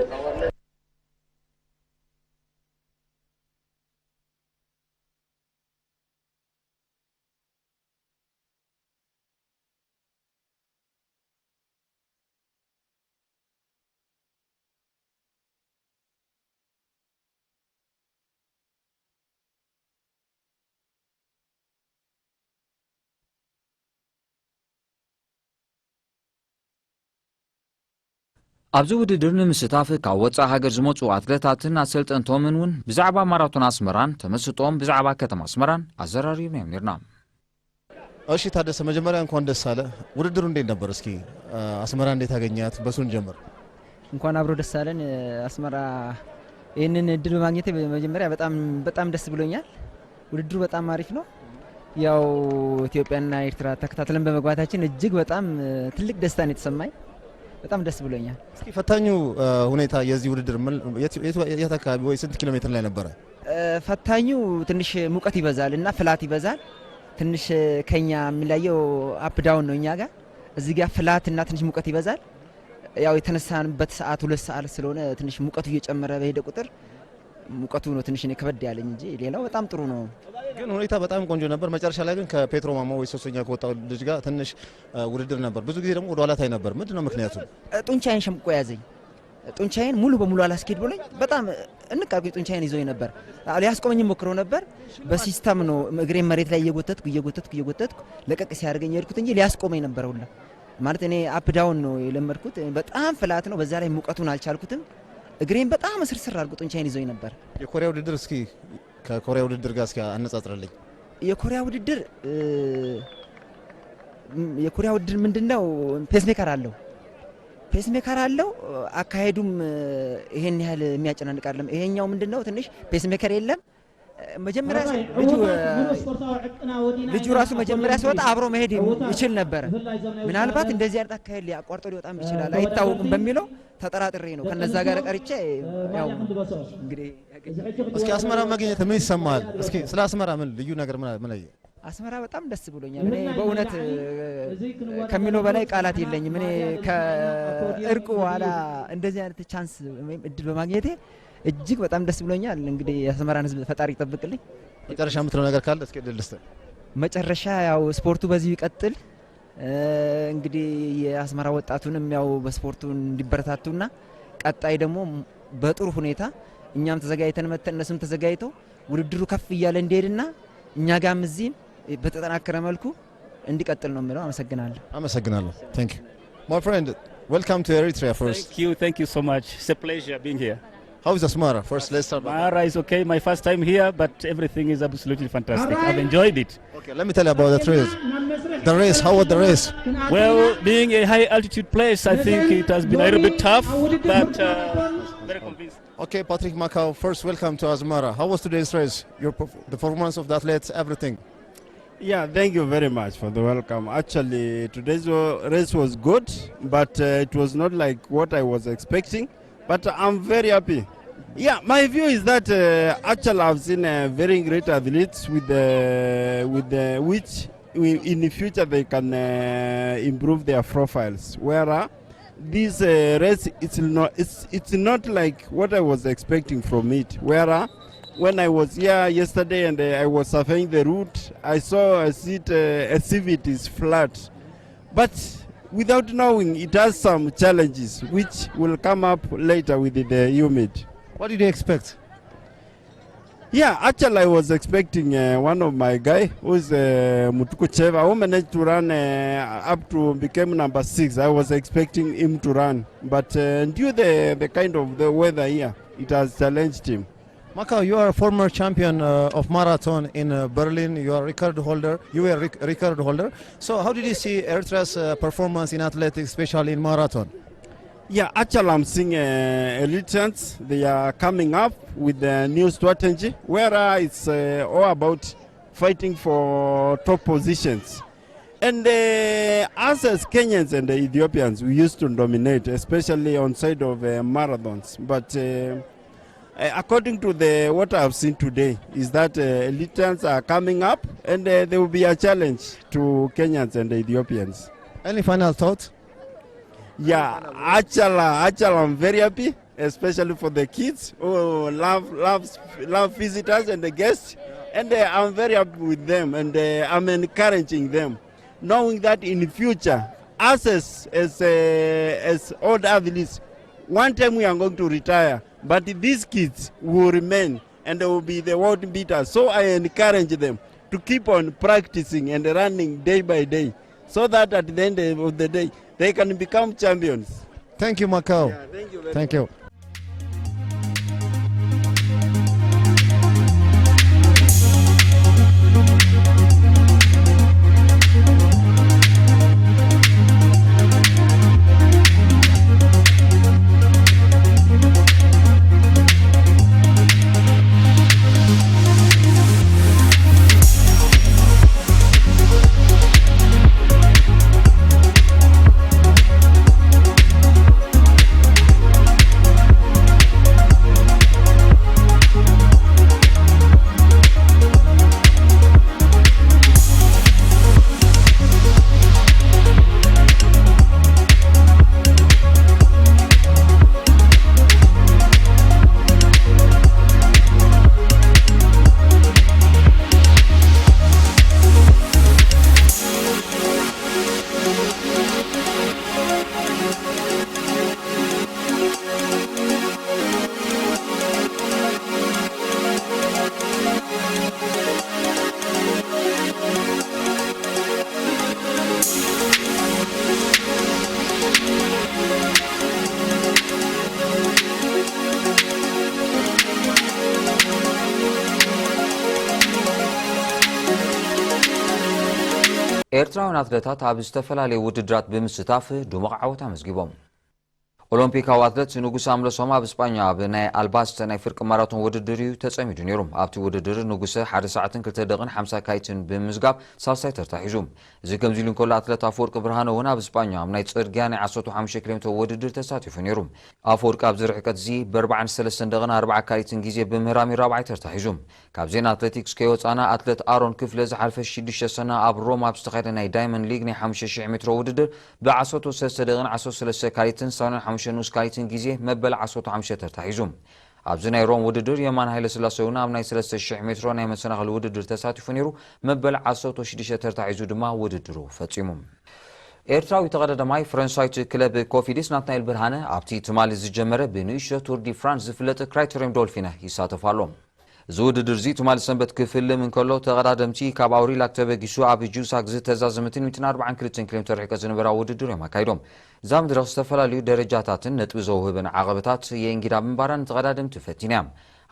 ኣብዚ ውድድር ንምስታፍ ካብ ወፃኢ ሃገር ዝመፁ ኣትለታትን ኣሰልጠንቶምን እውን ብዛዕባ ማራቶን ኣስመራን ተመስጦም ብዛዕባ ከተማ ኣስመራን ኣዘራሪብናዮም ነርና። እሺ ታደሰ፣ መጀመሪያ እንኳን ደስ አለ። ውድድሩ እንዴት ነበር? እስኪ አስመራ እንዴት አገኛት? በሱ እንጀምር። እንኳን አብሮ ደስ አለን። አስመራ ይህንን እድል በማግኘቴ በመጀመሪያ በጣም በጣም ደስ ብሎኛል። ውድድሩ በጣም አሪፍ ነው። ያው ኢትዮጵያና ኤርትራ ተከታትለን በመግባታችን እጅግ በጣም ትልቅ ደስታ ነው የተሰማኝ። በጣም ደስ ብሎኛል። እስኪ ፈታኙ እ፣ ሁኔታ የዚህ ውድድር ምን- የት- የት- የት አካባቢ ወይ ስንት ኪሎ ሜትር ላይ ነበረ? እ፣ ፈታኙ ትንሽ ሙቀት ይበዛል እና ፍላት ይበዛል። ትንሽ ከኛ የሚለየው አፕ ዳውን ነው እኛ ጋር። እዚህ ጋር ፍላት እና ትንሽ ሙቀት ይበዛል። ያው የተነሳንበት ሰዓት ሁለት ሰዓት ስለሆነ ትንሽ ሙቀቱ እየጨመረ በሄደ ቁጥር ሙቀቱ ነው ትንሽ እኔ ከበድ ያለኝ እንጂ ሌላው በጣም ጥሩ ነው። ግን ሁኔታ በጣም ቆንጆ ነበር። መጨረሻ ላይ ግን ከፔትሮ ማሞ ወይ ሶስተኛ ከወጣው ልጅ ጋር ትንሽ እ፣ ውድድር ነበር። ብዙ ጊዜ ደግሞ ወደ ኋላ ታይ ነበር። ምንድን ነው ምክንያቱ? ጡንቻዬን ሸምቆ ያዘኝ። ጡንቻዬን ሙሉ በሙሉ አላስኬድ ብሎኝ በጣም እንቅ አድርጎ ጡንቻዬን ይዞኝ ነበር። አ፣ ሊያስቆመኝም ሞክሮ ነበር። በሲስተም ነው እግሬን መሬት ላይ እየጎተትኩ እየጎተትኩ እየጎተትኩ ለቀቅ ሲያደርገኝ የሄድኩት እንጂ ሊያስቆመኝ ነበር ሁላ። ማለት እኔ አፕ ዳውን ነው የለመድኩት። በጣም ፍላት ነው። በዛ ላይ ሙቀቱን አልቻልኩትም። እግሬን በጣም እስርስር አድርጎ ጡንቻዬን ይዞኝ ነበር። የኮሪያ ውድድር እስኪ ከኮሪያ ውድድር ጋር እስኪ አነጻጽርልኝ። የኮሪያ ውድድር እ፣ የኮሪያ ውድድር ምንድን ነው? ፔስሜከር አለው። ፔስሜከር አለው። አካሄዱም ይሄን ያህል የሚያጨናንቅ አይደለም። ይሄኛው ምንድን ነው? ትንሽ ፔስሜከር የለም። መጀመሪያ ልጁ ልጁ ራሱ መጀመሪያ ሲወጣ አብሮ መሄድ ይችል ነበረ። ምናልባት እንደዚህ አይነት አካሄድ ሊያቋርጦ ሊወጣም ይችላል አይታወቅም በሚለው ተጠራጥሬ ነው ከነዛ ጋር ቀርቼ። ያው እንግዲህ እስኪ አስመራ መገኘት ምን ይሰማል? እስኪ ስለ አስመራ ምን ልዩ ነገር ምን ምን አየህ? አስመራ በጣም ደስ ብሎኛል። እኔ በእውነት ከሚለው በላይ ቃላት የለኝም። እኔ ከእርቁ በኋላ እንደዚህ አይነት ቻንስ ወይም እድል በማግኘቴ እጅግ በጣም ደስ ብሎኛል። እንግዲህ የአስመራን ህዝብ ፈጣሪ ይጠብቅልኝ። መጨረሻ የምትለው ነገር ካለ እስኪ እድል ልስጥ። መጨረሻ ያው ስፖርቱ በዚሁ ይቀጥል። እ፣ እንግዲህ የአስመራ ወጣቱንም ያው በስፖርቱ እንዲበረታቱና ቀጣይ ደግሞ በጥሩ ሁኔታ እኛም ተዘጋጅተን መጥተን እነሱም ተዘጋጅተው ውድድሩ ከፍ እያለ እንዲሄድና እኛ ጋም እዚህም በተጠናከረ መልኩ እንዲቀጥል ነው የምለው። አመሰግናለሁ። አመሰግናለሁ። Thank you. My friend, welcome to Eritrea first. Thank you, thank you so much. It's a pleasure being here. How is Asmara? First, let's start. Asmara is okay. My first time here, but everything is absolutely fantastic. I've enjoyed it. Okay, let me tell you about the race. The race, how was the race? Well, being a high altitude place, I think it has been a little bit tough, but uh, very convincing. Okay, Patrick Macau, first welcome to Asmara. How was today's race? Your perf- the performance of the athletes, everything. Yeah, thank you very much for the welcome. Actually, today's wa- race was good, but uh, it was not like what I was expecting. But I'm very happy. Yeah, my view is that uh, actually I've seen uh, very great athletes with the with the which we, in the future they can uh, improve their profiles. Where uh, this uh, race it's not it's it's not like what I was expecting from it. Where uh, when I was here yesterday and uh, I was surveying the route, I saw a seat uh, a civet is flat, but without knowing it has some challenges which will come up later with the humid. What did you expect? Yeah, actually, I was expecting uh, one of my guy who's uh, Mutuku Cheva, who managed to run uh, up to became number six. I was expecting him to run, but uh, due the the kind of the weather here, it has challenged him. Makau, you are a former champion uh, of marathon in uh, Berlin. You are record holder. You were rec- record holder. So, how did you see Eritrea's uh, performance in athletics, especially in marathon? Yeah, actually, I'm seeing uh, Eritreans. They are coming up with the new strategy where uh, it's uh, all about fighting for top positions. And uh, us as Kenyans and the Ethiopians, we used to dominate, especially on side of uh, marathons. But uh, uh, according to the what I've seen today, is that uh, Eritreans are coming up, and uh, there will be a challenge to Kenyans and Ethiopians. Any final thought? Yeah, actually, actually, I'm very happy, especially for the kids who love love love visitors and the guests, and uh, I'm very happy with them, and uh, I'm encouraging them, knowing that in the future, us as as, uh, as old athletes, one time we are going to retire, but these kids will remain and they will be the world beaters. So I encourage them to keep on practicing and running day by day, so that at the end of the day, they can become champions. Thank you, Macau. Yeah, thank you very Thank much. you. ኤርትራውያን ኣትለታት ኣብ ዝተፈላለዩ ውድድራት ብምስታፍ ድሙቕ ዓወት ኣመዝጊቦም። ኦሎምፒካዊ ኣትለት ንጉስ ኣምለሶም ኣብ ስጳኛ ኣብ ናይ ኣልባስተ ናይ ፍርቂ ማራቶን ውድድር እዩ ተጸሚዱ ነይሩ። ኣብቲ ውድድር ንጉሰ ሓደ ሰዓትን ክልተ ደቕን ሓምሳ ካይትን ብምዝጋብ ሳልሳይ ተርታ ሒዙ። እዚ ከምዚ ኢሉ እንከሎ ኣትለት ኣፈወርቂ ብርሃነ እውን ኣብ ስጳኛ ኣብ ናይ ጽርግያ ናይ ዓሰርተ ሓሙሽተ ኪሎ ሜትሮ ውድድር ተሳቲፉ ነይሩ። ኣፈወርቂ ኣብዚ ርሕቀት እዚ ብኣርባዓን ሰለስተን ደቕን ኣርባዓ ካይትን ግዜ ብምህራም እዩ ራብዓይ ተርታ ሒዙ። ካብ ዜና ኣትሌቲክስ ከይወጻና ኣትለት ኣሮን ክፍለ ዝሓልፈ ሽዱሽተ ሰነ ኣብ ሮም ኣብ ዝተኻየደ ናይ ዳይመንድ ሊግ ናይ ሓሙሽተ ሽሕ ሜትሮ ውድድር ብ ዓሰርተ ሰለስተ ደቕን ዓሰርተ ሰለስተ ካሊትን ሰማንያን ሓሙሽተ ንኡስ ካሊትን ግዜ መበል ዓሰርተ ሓሙሽተ ተርታ ሒዙ። ኣብዚ ናይ ሮም ውድድር የማነ ሃይለስላሴ እውን ኣብ ናይ ሰለስተ ሽሕ ሜትሮ ናይ መሰናኽል ውድድር ተሳቲፉ ነይሩ። መበል ዓሰርተ ሽዱሽተ ተርታ ሒዙ ድማ ውድድሩ ፈጺሙ። ኤርትራዊ ተቐዳዳማይ ፈረንሳዊት ክለብ ኮፊዲስ ናትናኤል ብርሃነ ኣብቲ ትማሊ ዝጀመረ ብንእሽቶ ቱር ዲ ፍራንስ ዝፍለጥ ክራይተሪየም ዶልፊነ ይሳተፍ ኣሎ። እዚ ውድድር እዚ ትማሊ ሰንበት ክፍልም እንከሎ ተቐዳደምቲ ካብ ኣውሪላክ ተበጊሱ ኣብ ጁሳክ ዝተዛዘመትን ሚእትን ኣርባዓን ክልተን ኪሎ ሜትር ርሕቀት ዝነበራ ውድድር እዮም ኣካይዶም። እዛ መድረኽ ዝተፈላለዩ ደረጃታትን ነጥቢ ዘውህብን ዓቐበታት የእንጊዳ ብምንባራ ንተቐዳደምቲ ፈቲና እያ።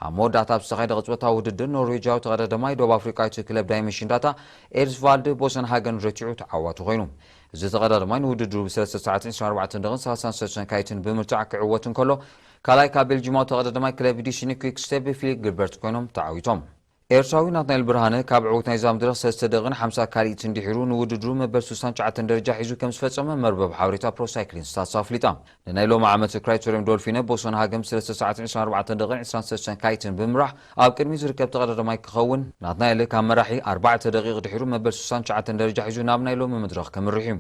ኣብ መወዳእታ ኣብ ዝተኻየደ ቅጽበታዊ ውድድር ኖርዌጃዊ ተቐዳዳማይ ደቡብ ኣፍሪቃዊት ክለብ ዳይመንሽን ዳታ ኤርስቫልድ ቦሰንሃገን ረቲዑ ተዓዋቲ ኮይኑ። እዚ ተቐዳዳማይ ንውድድሩ ብሰለስተ ሰዓት ዕስራን ኣርባዕተን ደቕን ሰላሳን ሰለስተን ካይትን ብምርታዕ ክዕወት እንከሎ ካልኣይ ካብ ቤልጂማዊ ተቐዳዳማይ ክለብ ዲሽኒ ኩክ ስቴፕ ፊሊፕ ግልበርት ኮይኖም ተዓዊቶም። ኤርትራዊ ናትናኤል ብርሃነ ካብ ዕውት ናይዛ መድረኽ ሰለስተ ደቕን ሓምሳ ካልኢት እንድሒሩ ንውድድሩ መበል ስሳን ትሽዓተን ደረጃ ሒዙ ከም ዝፈጸመ መርበብ ሓበሬታ ፕሮሳይክሊን ስታትስ ኣፍሊጣ። ንናይ ሎሚ ዓመት ክራይቶሪየም ዶልፊነ ቦሰንሃገም ሰለስተ ሰዓት ዕስራን ኣርባዕተን ደቕን ዕስራን ሰለስተን ካይትን ብምምራሕ ኣብ ቅድሚ ዝርከብ ተቐዳዳማይ ክኸውን ናትናኤል ካብ መራሒ ኣርባዕተ ደቂቕ ድሒሩ መበል ስሳን ትሽዓተን ደረጃ ሒዙ ናብ ናይ ሎሚ መድረኽ ከምርሕ እዩ።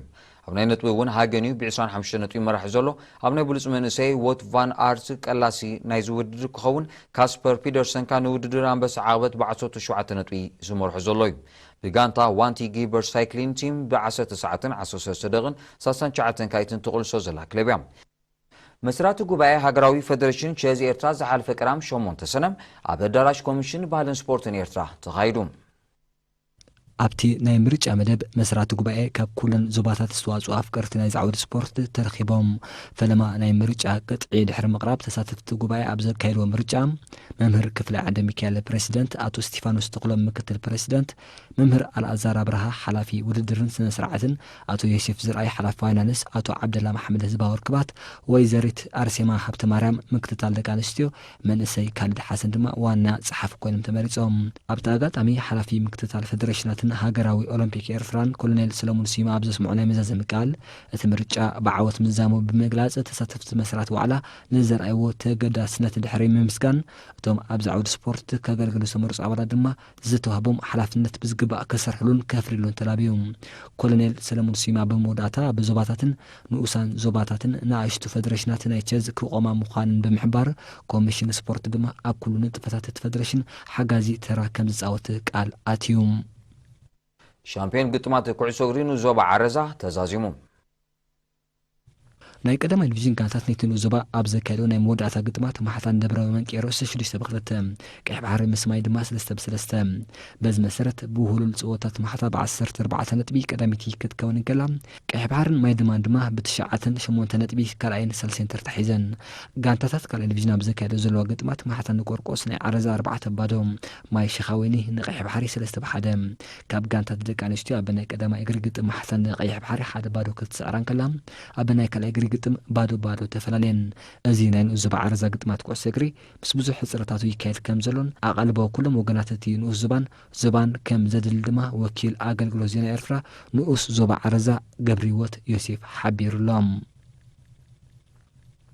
ኣብ ናይ ነጥቢ እውን ሃገን እዩ ብ ዕስራን ሓሙሽተ ነጥቢ መራሒ ዘሎ። ኣብ ናይ ብሉጽ መንእሰይ ዎት ቫን ኣርት ቀላሲ ናይዚ ውድድር ክኸውን ካስፐር ፒደርሰንካ ንውድድር ኣንበሳ ዓቕበት ብ ዓሰርተ ሸውዓተ ነጥቢ ዝመርሖ ዘሎ እዩ። ብጋንታ ዋንቲ ጊበር ሳይክሊን ቲም ብ ዓሰርተ ሰዓትን ዓሰርተ ሰለስተ ደቕን ሰላሳን ትሽዓተን ካይትን ትቕልሶ ዘላ ክለብ እያ። መስራቲ ጉባኤ ሃገራዊ ፈደሬሽን ቸዝ ኤርትራ ዝሓለፈ ቀዳም ሸሞንተ ሰነ ኣብ ኣዳራሽ ኮሚሽን ባህልን ስፖርትን ኤርትራ ተኻይዱ። ኣብቲ ናይ ምርጫ መደብ መስራቲ ጉባኤ ካብ ኩለን ዞባታት ዝተዋፅኡ ኣፍቀርቲ ናይ ዛዕወት ስፖርት ተረኺቦም። ፈለማ ናይ ምርጫ ቅጥዒ ድሕሪ ምቕራብ ተሳተፍቲ ጉባኤ ኣብ ዘካየድዎ ምርጫ መምህር ክፍለ ዓንደ ሚካኤል ፕሬሲደንት፣ ኣቶ እስቲፋኖስ ተኽሎም ምክትል ፕሬሲደንት፣ መምህር ኣልኣዛር ኣብርሃ ሓላፊ ውድድርን ስነ ስርዓትን፣ ኣቶ ዮሴፍ ዝርኣይ ሓላፊ ፋይናንስ፣ ኣቶ ዓብደላ መሓመድ ህዝባዊ ርክባት፣ ወይዘሪት ኣርሴማ ሃብተማርያም ምክትታል ደቂ ኣንስትዮ፣ መንእሰይ ካልድ ሓሰን ድማ ዋና ጸሓፊ ኮይኖም ተመሪጾም። ኣብቲ ኣጋጣሚ ሓላፊ ምክትታል ፈደሬሽናትን ሃገራዊ ኦሎምፒክ ኤርትራን ኮሎኔል ሰለሙን ሲማ ኣብ ዘስምዖ ናይ መዛዘሚ ቃል፣ እቲ ምርጫ ብዓወት ምዝዛሙ ብምግላጽ ተሳተፍቲ መስራት ዋዕላ ንዘርኣይዎ ተገዳስነት ድሕሪ ምምስጋን፣ እቶም ኣብዚ ዓውዲ ስፖርት ከገልግሉ ዝተመርጹ ኣባላት ድማ ዝተዋህቦም ሓላፍነት ብዝግባእ ክሰርሕሉን ከፍርዩሉን ተላብዩ። ኮሎኔል ሰለሙን ሲማ ብመወዳእታ ብዞባታትን ንኡሳን ዞባታትን ንኣሽቱ ፈደሬሽናት ናይ ቸዝ ክቖማ ምዃንን ብምሕባር፣ ኮሚሽን ስፖርት ድማ ኣብ ኩሉ ንጥፈታት እቲ ፈደሬሽን ሓጋዚ ተራ ከም ዝጻወት ቃል ኣትዩ። ሻምፒዮን ግጥማት ኩዕሶ እግሪ ንዞባ ዓረዛ ተዛዚሙ። ናይ ቀዳማይ ዲቪዥን ጋንታት ናይቲ ንኡስ ዞባ ኣብ ዘካየዶ ናይ መወዳእታ ግጥማት ማሕታን ደብረ መንቄሮ ሽዱሽተ ብክልተ፣ ቀይሕ ባሕሪ ምስ ማይ ድማ ሰለስተ ብሰለስተ። በዚ መሰረት ብውህሉል ጽወታት ማሕታ ብ ዓሰርተ ኣርባዕተ ነጥቢ ቀዳመይቲ ክትከውን እንከላ፣ ቀይሕ ባሕርን ማይ ድማን ድማ ብትሽዓተን ሸሞንተ ነጥቢ ካልኣይን ሳልሳይን ተርታ ሒዘን። ጋንታታት ካልኣይ ዲቪዥን ኣብ ዘካየዶ ዘለዋ ግጥማት ማሕታን ቆርቆስ ናይ ዓረዛ ኣርባዕተ ባዶ፣ ማይ ሸኻወይኒ ንቀይሕ ባሕሪ ሰለስተ ብሓደ። ካብ ጋንታት ደቂ ኣንስትዮ ኣብ ናይ ቀዳማይ እግሪ ግጥም ማሕታን ንቀይሕ ባሕሪ ሓደ ባዶ ክትስዕራ እንከላ፣ ኣብ ናይ ካልኣይ እግሪ ግጥም ባዶ ባዶ ተፈላለየን። እዚ ናይ ንኡስ ዞባ ዓረዛ ግጥማት ኩዕሶ እግሪ ምስ ብዙሕ ሕጽረታቱ ይካየድ ከም ዘሎን ኣቓልቦ ኩሎም ወገናት እቲ ንኡስ ዞባን ዞባን ከም ዘድሊ ድማ ወኪል ኣገልግሎት ዜና ኤርትራ ንኡስ ዞባ ዓረዛ ገብሪወት ዮሴፍ ሓቢሩሎም።